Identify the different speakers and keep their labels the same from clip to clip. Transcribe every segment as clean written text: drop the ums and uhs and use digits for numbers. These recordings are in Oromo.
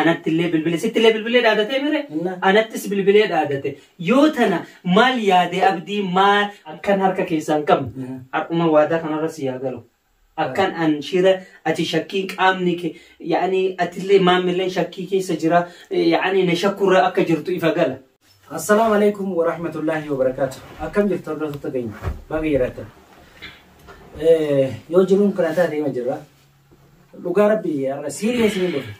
Speaker 1: Anatti illee bilbile sitti illee bilbilee dhaadatee mire anattis bilbilee dhaadate yoo tana maal yaade abdii maal akkan harka keessaa hin qabne har'uma waadaa kanarra si yaa galu. Akkan an shira ati shakkii qaamni kee yaani atillee maamilleen shakkii keessa jira yaani na shakkurra akka jirtu ifa gala.
Speaker 2: Assalaamu alaikum wa rahmatullahi wa barakaatu. Akkam jirtu hordoftoota keenya? Baga jiraattan. Yoo jiruun kana taate hima jirra. Dhugaa rabbi har'a siillee isin dhufe.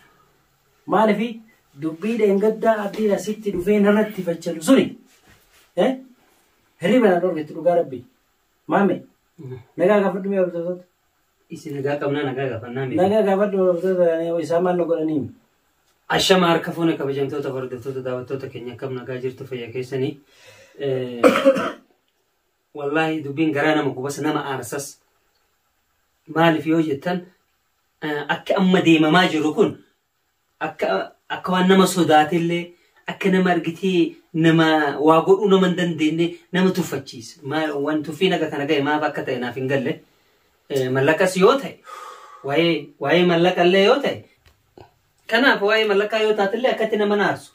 Speaker 2: Maaliif dubbii dheengaddaa abdiin asitti dhufee narratti fachalu suni. Hirriba na dhorketti dhugaa rabbi. Maame nagaa gaafadhu mee hordoftoota.
Speaker 1: Isin nagaa qabnaa nagaa gaafannaa miti.
Speaker 2: Nagaa gaafadhu hordoftoota isaan maal nu godhanii?
Speaker 1: Ashama harka fuune kabajamtoota hordoftoota daawwattoota keenya akkam nagaa jirtu fayya keessanii. Wallaahi dubbiin garaa nama gubas nama aarsas. Maaliif yoo jettan akka amma deemamaa jiru kun akka waan nama sodaatellee akka nama argitee nama waa godhuu nama hin dandeenye nama tuffachiisa. Waan tuffiin akka kana ga'e maaf akka ta'e naaf hin galle. Mallaqas yoo ta'e waa'ee mallaqallee yoo ta'e kanaaf waa'ee mallaqaa yoo taatellee akkatti nama naarsu.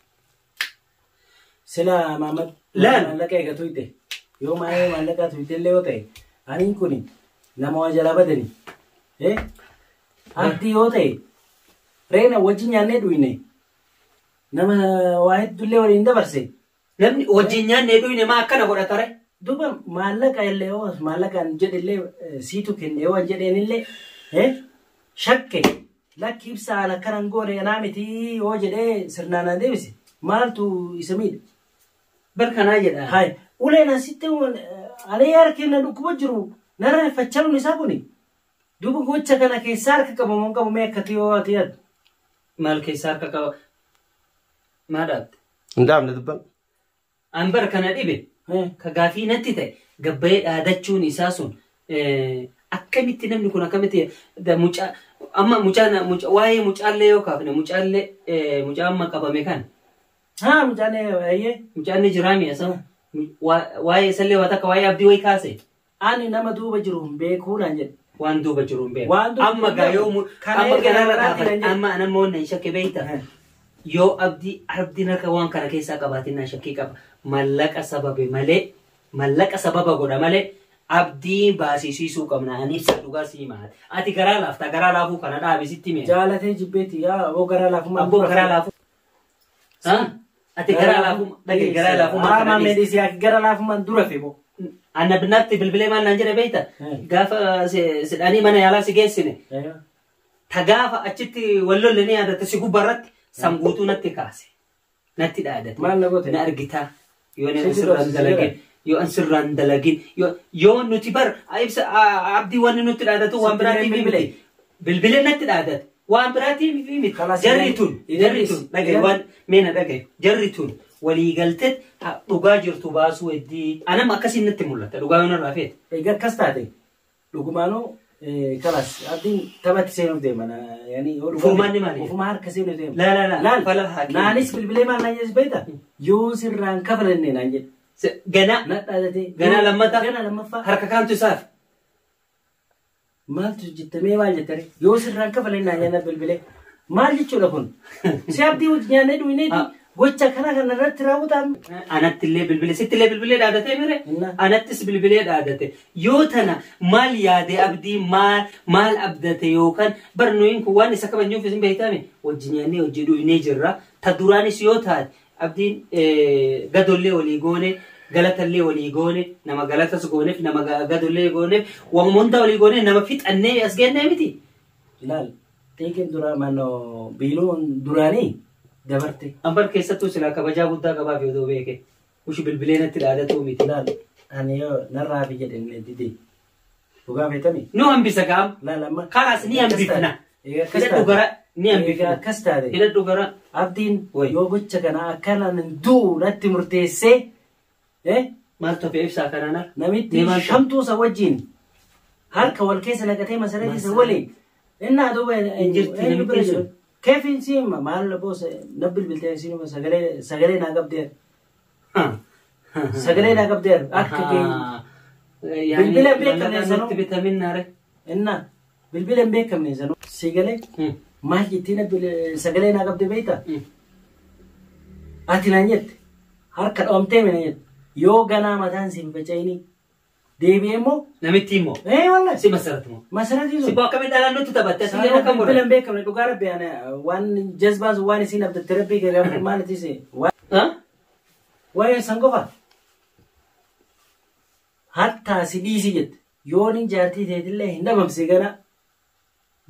Speaker 2: Sila Maamad
Speaker 1: Laal.
Speaker 2: Maallaqa eega tuyte yoo maayee maallaqa tuyte illee yoo ta'e aniin kun nama waa jalaa badani. Abdii yoo ta'e reena wajjin nyaannee dhuyne nama waa hedduullee waliin dabarse.
Speaker 1: Namni wajjin nyaannee dhuyne maa akkana godhata ree?
Speaker 2: Duuba maallaqa illee yoo maallaqaan jedhe illee siitu kenne yoo jedheen illee shakke lakki ibsaan akkanan goone anaa miti yoo jedhee sirnaan aan deebise maaltu isa miidha?
Speaker 1: Bar kanaa jedha.
Speaker 2: Hai uleen asitti alee harki na dhukkuba jiru narra fachaluun isaa kuni duuba gocha kana keessaa harka qabu moo qabu mee akkati yoo ati yaaddu?
Speaker 1: Maal keessaa harka qaba? Maa dhaabde?
Speaker 3: Hin dhaabne dubban.
Speaker 1: An bar kana dhibe ka gaafii natti ta'e gabbayee dhaadachuun isaa sun akkamitti namni kun akkamitti mucaa amma mucaan waa'ee mucaallee yoo kaafne mucaallee mucaa amma qabame kan.
Speaker 2: Haa mucaan eeyyee.
Speaker 1: Mucaan ni jiraa mi'a sana. Waa'ee isallee waa takka waa'ee abdii wayii kaase.
Speaker 2: Ani nama duuba jiru hin beekuu naan jedhe.
Speaker 1: Waan duuba jiru hin beeku.
Speaker 2: Waan duuba
Speaker 1: Amma
Speaker 2: jiru
Speaker 1: gaa yoo
Speaker 2: Kana
Speaker 1: amma
Speaker 2: erga
Speaker 1: kanarra
Speaker 2: nama
Speaker 1: dhaabate
Speaker 2: naan jedhe.
Speaker 1: amma ana immoo nan shakke beekta. Yoo abdiin harka waan kana keessaa qabaatin nan shakkii qaba. Mallaqa sababe malee mallaqa sababa godha malee abdii baasisiisuu qabna. Ani ibsa dhugaa sii maati. Ati garaa laafta garaa laafuu kana dhaabi sitti mi'a.
Speaker 2: Jaalatee jibbeetti yaa aboo garaa laafummaa.
Speaker 1: Abboo garaa laafuu. Ati garaa laafuu dhage garaa laafummaa
Speaker 2: Haa
Speaker 1: kana
Speaker 2: maamee
Speaker 1: dhiisi.
Speaker 2: dhiisii ati gara laafummaan dura fe boo.
Speaker 1: Anna binaatti bilbilee maal naan jedhe beekta? Gaafa sidhaanii mana yaalaa si geessine. Ta gaafa achitti wal lolle ni yaadatta si gubbaarratti san guutuu natti kaase. Natti dhaadate.
Speaker 2: Maal na goote?
Speaker 1: Na argitaa. Yoo ani
Speaker 2: Sitti
Speaker 1: sirraan
Speaker 2: dhoofsise
Speaker 1: dalagin.
Speaker 2: jira?
Speaker 1: Yoo an sirraan dalagin. Yoo nuti bar ibsa abdii wanni nutti dhaadatu waan
Speaker 2: Sitti
Speaker 1: biraatii
Speaker 2: bilbile?
Speaker 1: miti. Bilbilee natti dhaadate. Waan biraatii miti.
Speaker 2: Kalaas
Speaker 1: Jarri tun jarri tun dhagaye waan mee na dhagaye jarri tun walii galtee dhugaa jirtu baasuu heddii. Anam akkasiin natti mul'ata dhugaa yoo narraa feete.
Speaker 2: Egaa akkas taate dhugumaanuu kalaas abdiin taphatti seenuuf deema. Yani yoo dhugaa
Speaker 1: Furmaanni maali?
Speaker 2: Ofuma harka seenuuf deema.
Speaker 1: Laa laa laa.
Speaker 2: Laal
Speaker 1: Fala haa kennu.
Speaker 2: naanis bilbilee maal naan jedhes beektaa? Yoo sirraan kafalanne naan jedhe.
Speaker 1: Ganaa.
Speaker 2: Na dhaadatee.
Speaker 1: Ganaa lammataa.
Speaker 2: Ganaa lammaffaa.
Speaker 1: Harka kaantu isaaf.
Speaker 2: Maaltu jettamee maal jettare? Yoo sirraan kafalanne naan jedhe bilbilee. Maal jechuudha kun? Si abdii hojii nyaannee dhuyineeti gocha kana kana irratti raawwatamu.
Speaker 1: Anatti illee bilbilee sitti illee bilbilee dhaadatee mire? Anattis bilbilee dhaadate. Yoo tana maal yaade abdii maal abdate yookaan bar nuyin kun waan isa kabajuuf isin beektame wajjin nyaannee hojii dhuynee jirra. Ta duraanis yoo taate abdiin gadollee walii goone galatallee walii goone nama galatas gooneef nama gadollee gooneef waan hunda walii goone nama fixannee as geennee miti.
Speaker 2: Ilaal xiiqin duraa mannoo biiloon duraanii dabarte.
Speaker 1: Ambar keessattuu silaa kabajaa guddaa qabaaf yoo beeke. Ushi bilbilee natti dhaadatuu miti.
Speaker 2: Ilaal ani yoo narraa fi jedhe didee. Dhugaa feetami?
Speaker 1: Nu hambisa gaam.
Speaker 2: Laal amma.
Speaker 1: Kalaas ni hambifna. Hidhadhu gara ni hambifna.
Speaker 2: Akkas taate.
Speaker 1: Hidhadhu gara.
Speaker 2: Abdiin yoo gocha kana akkanaan du'u natti murteessee.
Speaker 1: Maaltu hafe ibsaa kanaan ala?
Speaker 2: Namitti shamtuu isa wajjin harka wal keessa naqatee masaraa isa waliin. Innaa duuba
Speaker 1: Hin jirti namitti sun.
Speaker 2: Keefin siima maal boos na bilbiltee siima sagalee naa qabdee. Sagalee naa qabdee akka keenya. Bilbila hin beekamne sanuu.
Speaker 1: Nutti bitamin naare.
Speaker 2: Innaa bilbila hin beekamne sanuu. Sagalee. Maal jettee na sagalee naa qabde beektaa? Ati naan jette harka dhoomtee mina jette yoo ganaa mataan si hin faca'ini deebi'ee immoo.
Speaker 1: Namitti immoo.
Speaker 2: Ee wallahi.
Speaker 1: Si masaratu moo?
Speaker 2: Masaratii
Speaker 1: Si
Speaker 2: sun.
Speaker 1: boo akkamiin dhalaan nutti taphatte asii
Speaker 2: Saanoo
Speaker 1: akkam
Speaker 2: bilbila
Speaker 1: godhan?
Speaker 2: hin beekamne dhugaa rabbi ana waan jazbaas waan isiin abdatte rabbi gagaafa maal itise waa'ee san qofa. Hattaa si dhiisi jette yoo nin jaartii teetillee hin dhabamsi gana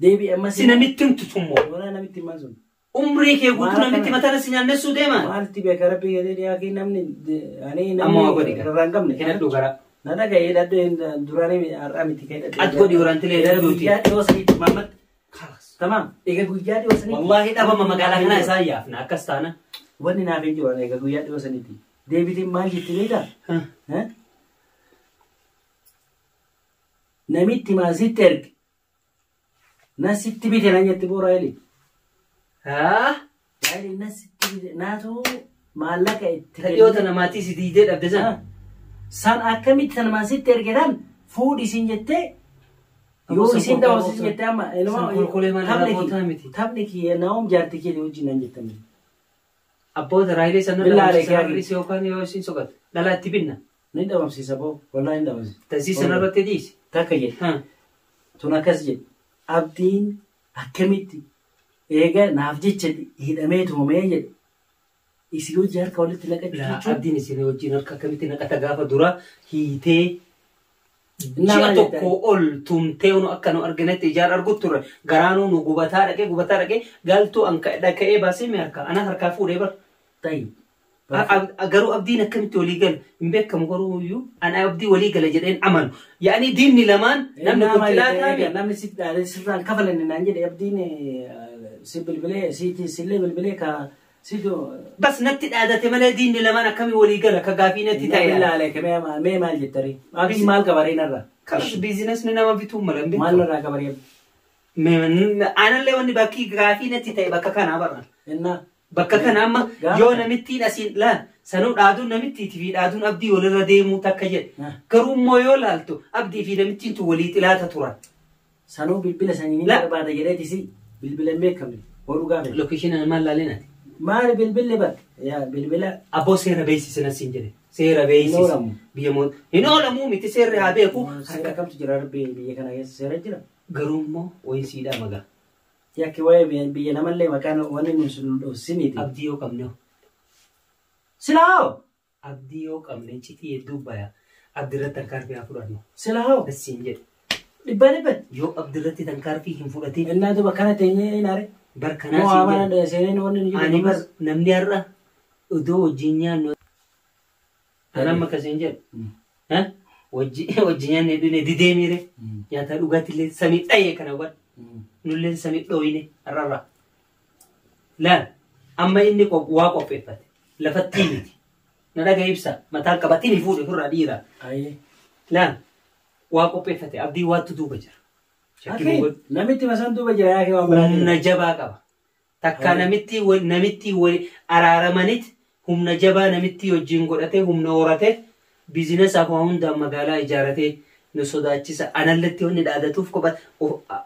Speaker 2: deebi'e ammas.
Speaker 1: Si namitti himtu tummoo.
Speaker 2: Walaa namitti himan sun.
Speaker 1: Umrii kee guutuu
Speaker 2: Maal
Speaker 1: namitti
Speaker 2: kana?
Speaker 1: mataan si nyaannessuu deeman.
Speaker 2: Maalti beeka rabbi jedhee dhiyaakii namni ani
Speaker 1: Amma waa
Speaker 2: namni
Speaker 1: godhi gara.
Speaker 2: irraa hin qabne.
Speaker 1: Hidhadhu gara.
Speaker 2: Na dhaga'ee hidhadhu duraanii har'aa miti kan hidhadhu.
Speaker 1: Qad godhi horantilee hidhadhuuti.
Speaker 2: Guyyaa dhiyoo saniitti Mahammad. Tamaam. Egaa guyyaa dhiyoo saniitti.
Speaker 1: Wallaahi dhabama magaalaa kanaa isaan yaafna akkas taana.
Speaker 2: Wanni naaf hin jiru egaa guyyaa dhiyoo saniitti. Deebitiin maal jetti beektaa? Namitti maa sitti erge. Na sitti bite naan jetti boo Raayilii.
Speaker 1: Haa?
Speaker 2: Raayilii na sitti bite naatu maallaqa itti
Speaker 1: Dhiyoo tana maatii si diidee dhabde sana.
Speaker 2: San akkamitti sanumaan sitti ergetan fuudhi isin jettee yoo isin dhabamsiisin jettee amma
Speaker 1: San kolkolee maal irraa bootaa miti.
Speaker 2: taphni kiyya naa'um jaartii kee wajjin naan jettan.
Speaker 1: Abboota Raayilee sana
Speaker 2: Billaa
Speaker 1: dhabamsiisa
Speaker 2: Aleekaa.
Speaker 1: har'is yookaan yoo isin soqate dhalaa itti binna.
Speaker 2: Ni dhabamsiisa boo wallaahi ni dhabamsiisa.
Speaker 1: Tasii sana irratti dhiisi.
Speaker 2: Takka jedhe tun akkas jedhe abdiin akkamitti eega naaf jecha hidhamee tumamee jedhe isii hojii harka walitti naqachuu jechuun
Speaker 1: Abdiin isin wajjin harka akkamitti naqata gaafa dura hiitee
Speaker 2: Nama
Speaker 1: ji'a
Speaker 2: jettan.
Speaker 1: tokko ol tumtee nu akka nu arginetti ijaan argutti turre garaanuu nu gubataa dhaqee galtuu an dhaqee baasee mi harka ana harkaa fuudhee bara.
Speaker 2: ta'i.
Speaker 1: Garuu abdiin akkamitti walii gala hin beekamu garuu iyyuu ana abdii walii gala jedheen amanu. Yaa'anii diinni lamaan namni kun xilaataa mi?
Speaker 2: Namni si sirraan kafalanne naan jedhe abdiin si bilbilee siiti sillee bilbilee ka situ
Speaker 1: Bas natti dhaadate malee diinni lamaan akkamii walii gala ka gaafii natti ta'e.
Speaker 2: ilaale mee maal jettari abdii maal qabaree narra
Speaker 1: Kanas biizinasni nama bituu mala hin
Speaker 2: maal
Speaker 1: beekamu.
Speaker 2: narraa qabaree
Speaker 1: Anallee wanni bakki gaafii natti ta'e bakka kanaa barra.
Speaker 2: innaa
Speaker 1: Bakka kana amma
Speaker 2: Gaafa
Speaker 1: yoo
Speaker 2: kana.
Speaker 1: namittiin asiin laal sanuu dhaaduun namittiitii fi dhaaduun abdii walirra deemuu takka jedhe.
Speaker 2: Ah.
Speaker 1: Garuu immoo yoo laaltu abdii fi namittiin tun walii xilaata turan.
Speaker 2: sanuu bilbila sanii ni
Speaker 1: La.
Speaker 2: barbaada jedheetisi bilbila hin beekamne oduu gaafe
Speaker 1: Lookeshinii maal laalinati?
Speaker 2: maali bilbilli bar yaa bilbila
Speaker 1: Abboo seera beeksisi nasiin jedhe. Seera beeksisi.
Speaker 2: Hin oolamu.
Speaker 1: Biyya moo hin oolamuu miti seerri haa beeku.
Speaker 2: seera kamtu jira rabbi biyya kana keessa seera jira
Speaker 1: Garuu immoo wayinsiidhaa magaa.
Speaker 2: yakki waa'ee biyya namallee maqaan wanni nu sun dhoofsiniiti
Speaker 1: Abdii yoo qabne hoo?
Speaker 2: silaa
Speaker 1: Abdii yoo qabne citii hedduu baya. Abdiirratti tarkaanfii haa fudhannu.
Speaker 2: silaa
Speaker 1: Nasiin jedhe.
Speaker 2: dhibbaa dhibbatti
Speaker 1: Yoo abdiirratti tarkaanfii hin fudhatin
Speaker 2: innaa duba kana teenyee inaare
Speaker 1: barkanaa
Speaker 2: moo
Speaker 1: siin jedhe.
Speaker 2: amana seeneen wanni nu
Speaker 1: Ani
Speaker 2: jiru
Speaker 1: bar namni har'a iddoo wajjin nyaannu an amma akkasiin jedhu wajjin nyaanne dhune didee miire nyaata dhugaatiillee samii dhayee kana hubadhu nullee samii dhooyine har'arraa. Laal amma inni waa qopheeffate lafattii miti na dhaga ibsa mataan qabatini fuudhe ofirraa dhiira.
Speaker 2: Ayyee.
Speaker 1: Laal waa qopheeffate abdii waattu duuba jira. Shakkiin
Speaker 2: Akki
Speaker 1: hubadhu.
Speaker 2: namitti masaan duuba jira yaa kee waan biraa
Speaker 1: Humna jabaa qaba. Takka namitti namitti araaramanitti humna jabaa namitti wajjin godhatee humna horatee biizinesaaf waa hundaan magaalaa ijaaratee nu sodaachisa. Analletti wanni dhaadatuuf kophaa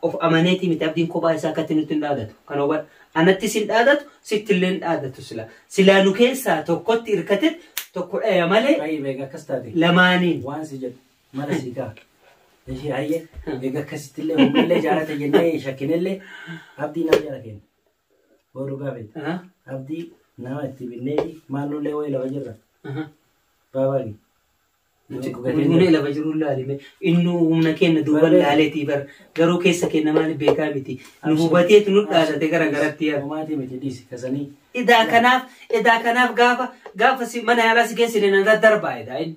Speaker 1: of amaneetii miti abdiin kophaa isaa akkatti nutti hin dhaadatu. Kana hubadhu. Anatti sin dhaadatu sitti illee hin dhaadatu sila. Silaa nu keessaa tokkotti hirkate tokko dhaya malee
Speaker 2: Ayyee beeka akkas taate
Speaker 1: lamaaniin.
Speaker 2: waan si jedhu mala sii ka'a. Ishee ayyee eega akkasitti illee humna illee jaarate jennee shakkinillee abdii nama jala kenna. Booduu gaafete abdii nama itti binneeti maallollee wayii lafa jirra baabaagi.
Speaker 1: Humna lafa jiru laalime inni humna keenya duuban laaleetii bara garuu keessa keenya maali beekaa miti nu hubateetu nu dhaadate gara garatti yaa.
Speaker 2: Homaatii miti dhiisi kasanii.
Speaker 1: Idaa kanaaf gaafa gaafa si mana yaalaa si geessine na daddarbaa edaa inni.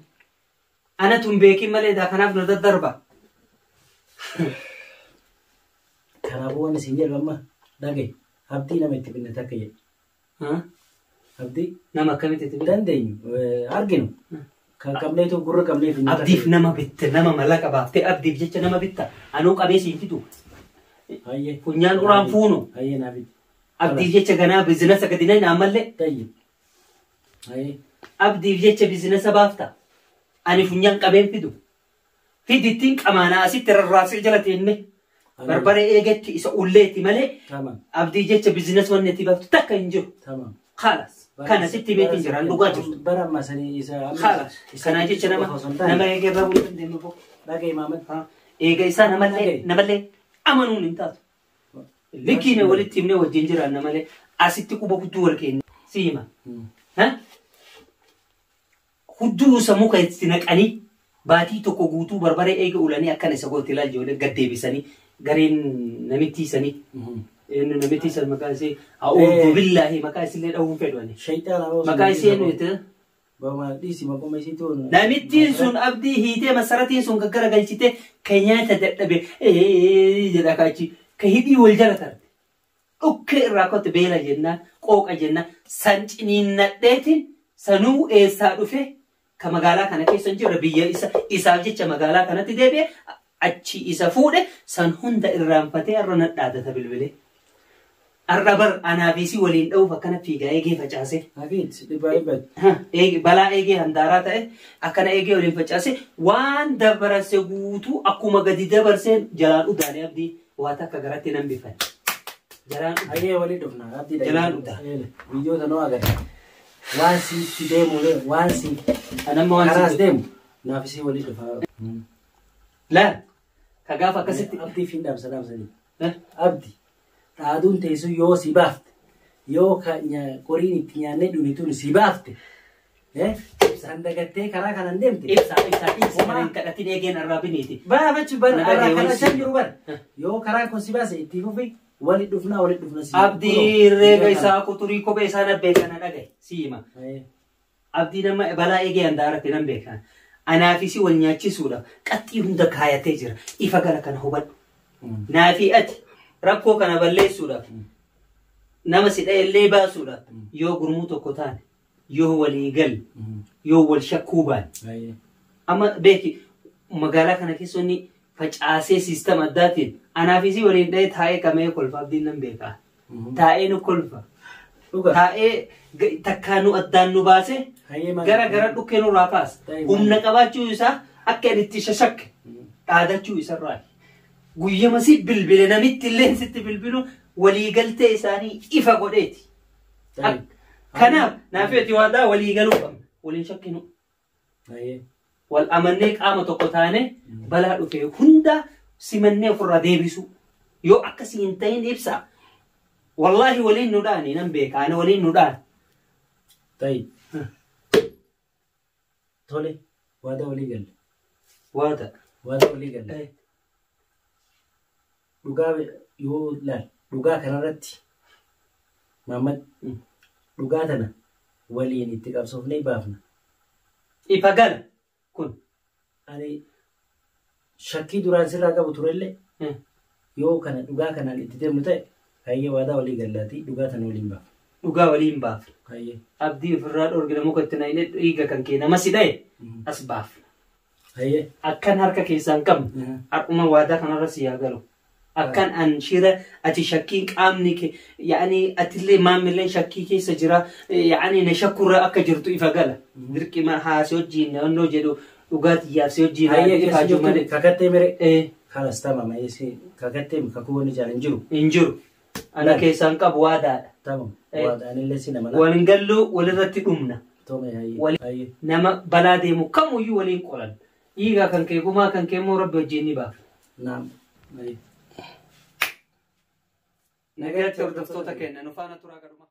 Speaker 1: Anatu hin beekin malee idaa kanaaf na daddarbaa.
Speaker 2: Kanaafuu wanni isin jedhu amma dhagaye abdii nama itti binne takka jedhu. Abdii
Speaker 1: Nama akkamitti itti binne?
Speaker 2: dandeenyu arginu kan qabneetu gurra qabneef hin
Speaker 1: Abdiif nama bitte nama mallaqa baaftee abdiif jecha nama bitta anuu qabee siin fidu.
Speaker 2: Hayyee.
Speaker 1: Funyaan uraan fuunu.
Speaker 2: Hayyee naa bitti.
Speaker 1: Abdiif jecha ganaa biizinasa gadi nan ammallee.
Speaker 2: Tayyib. Hayyee.
Speaker 1: Abdiif jecha biizinasa baafta. Ani funyaan qabeen fidu. Fidittiin qamaanaa asitti rarraasee jala teenne. Barbaree eegetti isa ulleetti malee
Speaker 2: Tamam.
Speaker 1: abdii jecha bizinas wanni itti baaftu takka hin jiru.
Speaker 2: Tamam.
Speaker 1: Khalas. Kana sitti beekin jira dhugaa jirtu.
Speaker 2: Bara ammaa sanii isa.
Speaker 1: Khalas. Kanaa jecha nama eegee irraa buluu dandeenyu boo.
Speaker 2: Dhaga'i Maamad.
Speaker 1: Eega isaa namallee amanuun hin taatu. Likkiin walitti himnee wajjin jiraanna malee asitti quba hudduu wal keenya. Si hima. Hudduu isa muka itti naqanii baatii tokko guutuu barbaree eega ulanii akkana isa gootti ilaal ijoollee gad deebisanii gareen namitti isanii. Namitti isan maqaa isii a'uudhu billaahi maqaa isillee dha'uun fedhu ani.
Speaker 2: Shayxaan aboo.
Speaker 1: Maqaa isii eenyu jette?
Speaker 2: Bama dhiisi maquma isiitu.
Speaker 1: Namittiin sun abdii hiitee masaratiin sun gaggara galchite kan nyaata dadhabe jedha kaachi ka hidhii wal jala tarte. Dhukkee irraa kotte beela jennaan qooqa jennaan san ciniinnadheetiin sanuu eessaa dhufe ka magaalaa kana keessa hin jirre biyya isa isaaf jecha magaalaa kanatti deebi'e achi isa fuudhe san hunda irraanfatee har'a nadhaadata bilbilee. Har'a bar anaafisii waliin dha'uuf akkana fiigaa eegee facaase.
Speaker 2: Hafiit dhibbaa dhibbatti.
Speaker 1: Balaa eegee handaaraa ta'e akkana eegee waliin facaase waan dabarse guutuu akkuma gadi dabarseen jalaan udaanee abdii waa takka garatti nan bifan. Jalaan udaane.
Speaker 2: Hayyee walii dhufna. Abdii
Speaker 1: Jalaan udaa.
Speaker 2: Biyyoota noo agarra. Waan siitti deemu waan si
Speaker 1: Anamma waan
Speaker 2: karaas
Speaker 1: sitti
Speaker 2: deemu naaf isii walii dhufa.
Speaker 1: Laal ka gaafa akkasitti.
Speaker 2: Abdii fi dhaamsa dhaamsanii. Abdi dhaaduun teessu yoo si baafte yoo qoriin itti nyaannee dhunituun si baafte san dagattee karaa kanan deemte.
Speaker 1: Ibsaa ibsaa ibsaa kana hin kadhatin eegeen arraabiniiti.
Speaker 2: Baafachi bar
Speaker 1: Na
Speaker 2: arraa
Speaker 1: dhagee
Speaker 2: kana
Speaker 1: wal
Speaker 2: shan
Speaker 1: si-
Speaker 2: jiru bar yoo karaan kun si baase itti fufi wali dhufna wali dhufna si.
Speaker 1: Abdii reega isaa kuturii kophee isaa na beeka na dhagaye si hima. Abdii nama balaa eegee handaaratti nan beeka. Anaafisi wal nyaachisuudhaaf qaxxii hunda kaayatee jira. Ifa gara kana hubadhu. Naafii ati rakkoo kana balleessuudhaaf nama si dha'ellee baasuudhaaf yoo gurmuu tokko taane yoo walii galle yoo wal shakkuu baane. Amma beeki magaalaa kana keessa inni facaasee siistama addaatiin anaafisi waliin dha'ee taa'ee kamee kolfa abdiin nan beeka. Taa'ee nu kolfa.
Speaker 2: Dhuga.
Speaker 1: Taa'ee takkaa nu addaan nu baase gara gara dhukkee nurraa kaasa. Humna qabaachuu isaa akka inni itti shashakke dhaadachuu isarraa. Guyyama si bilbile namitti illee sitti bilbilu waliigaltee isaanii ifa godheeti. Kanaaf naaf ati waadaa waliigaluu qabna. Waliin shakkinu. Wal amannee qaama tokko taane balaa dhufe hunda simannee ofirraa deebisu. Yoo akkasii hin ta'in ibsa. Wallaahi waliin nu dhaani nan beeka ani waliin nu dhaani.
Speaker 2: Ta'i. Tole waada walii galle.
Speaker 1: Waada.
Speaker 2: Waada walii galle. Dhugaa yoo laal dhugaa kanarratti Maamad dhugaa tana waliin itti qabsoofnee baafna.
Speaker 1: Ifa gala kun.
Speaker 2: Ani shakkii duraan sirraa qabu turellee yoo kana dhugaa kanaan itti deemnu ta'e hayyee waadaa walii gallaatii dhugaa tana waliin baafna.
Speaker 1: Dhugaa waliin baafna.
Speaker 2: Hayyee.
Speaker 1: Abdii ofirraa dhoorgina muka itti naqnee dhiiga kan kee nama si dha'e as baafna.
Speaker 2: Hayyee.
Speaker 1: Akkan harka keessaa hin qabne har'uma waadaa kanarra si yaa galu. Akkan an shira ati shakkiin qaamni kee yaani atillee maamilleen shakkii keessa jira yaani na shakkurra akka jirtu ifa gala. Dirqima haasee wajjin naannoo jedhu dhugaatii yaasee wajjin
Speaker 2: Hayyee keessa
Speaker 1: ifaajuu
Speaker 2: jirtu
Speaker 1: malee.
Speaker 2: kakattee mere. Kalas tamam kakattee kakuu wanni jaan hin jiru.
Speaker 1: Hin jiru. Ana keessaa hin qabu waadaadha.
Speaker 2: Tamam. Waadaan si nama.
Speaker 1: Waliin galluu walirratti dhumna.
Speaker 2: Tome hayyee. Hayyee.
Speaker 1: Nama balaa deemu kamuyyuu waliin qolan. Dhiigaa kan kee gumaa kan kee immoo rabbi wajjin ni baafa.
Speaker 2: Naam. Hayyee.
Speaker 1: Nagaatti hordoftoota keenya nu faana turaa gadhumaa.